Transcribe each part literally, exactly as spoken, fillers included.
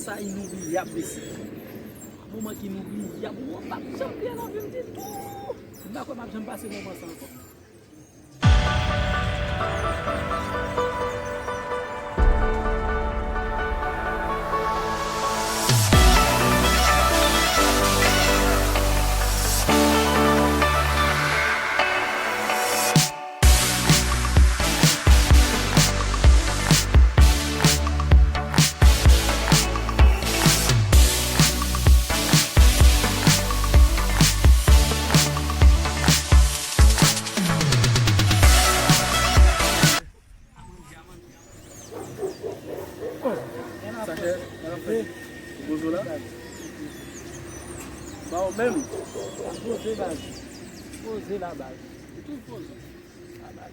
Sa inobliyab, mesye. Moman ki inobliyab. Ou pa janm byen nan vi m ditou. M pa kwè m ap janm pase moman sa ankò. Sa fè, sa fè. Bozo la. Ba ou menm. Poze baz. Poze la baz. Ou tou poze. Ba, ba,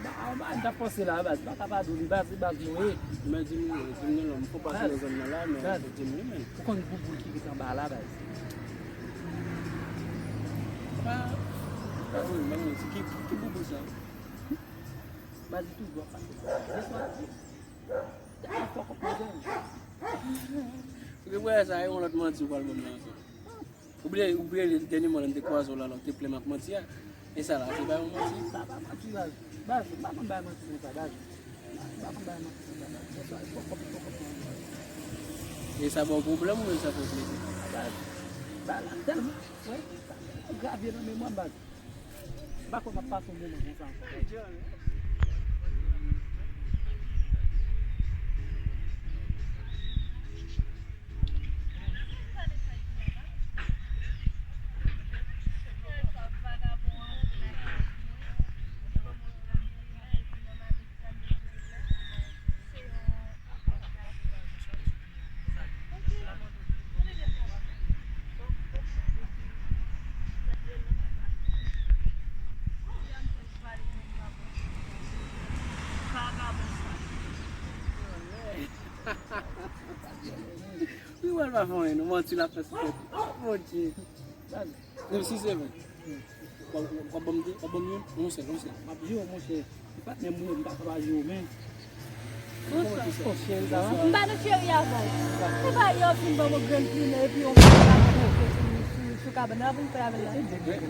ba, ba, m ta panse la, baz. Pa ka pa dou li, baz, li baz nou ye. Men di m, di m non, non, m fò pase nan zòn nan la, men di m wi, men. Ou konn bouboul ki ret anba la, baz? Ah, pa dou li, men ki, ki bouboul sa? Baz, li toujou ap pase. Ou gen wè sa, e yon lòt manti ou pral ban m la ankò. Ou bliye, ou bliye dènyèman lè m te kwaze w la, lè w te plenn m ak manti a. E sa la, se pa yon manti? Sa pa manti, baz. Baz, m pa konn bay manti konsa, baz. M pa konn bay manti konsa, baz. Bonswa, pòkòp, pòkòp, pòkòp. E sa ba w pwoblèm oubyen sa fè w plezi? Baz, baz la tèlman, wè, sa tèlman grave nan memwa m, baz. M pa kwè m ap pase yon moman konsa ankò. Wi, wè, l pa fè anyen, non, manti l ap fè sou tèt li. Oh, Bondye. Menm si se vre. W ap, w ap ban m de, w ap ban m youn, yon sèl, yon sèl. M ap jere w, monchè. Se patnè m ou ye, m pa ka pa jere w, men. Kòman ki sa? Yon cheri sa, hein? M pa nan cheri avè w. Se pa yè w fin ban m yon grenn plimen, epi yon grenn plimen sou, sou, sou kabann la pou m fè avè l la.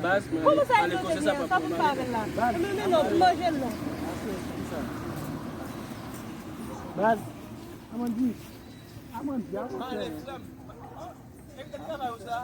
Baz, mwen ale, ale koze sa pa pou mwen. Sa pou m fè avè l la? Baz, men, men non, pou manje l non. Baz, Amandi, Amandi, a monchè. Pale, frè m. E, e travay ou sa?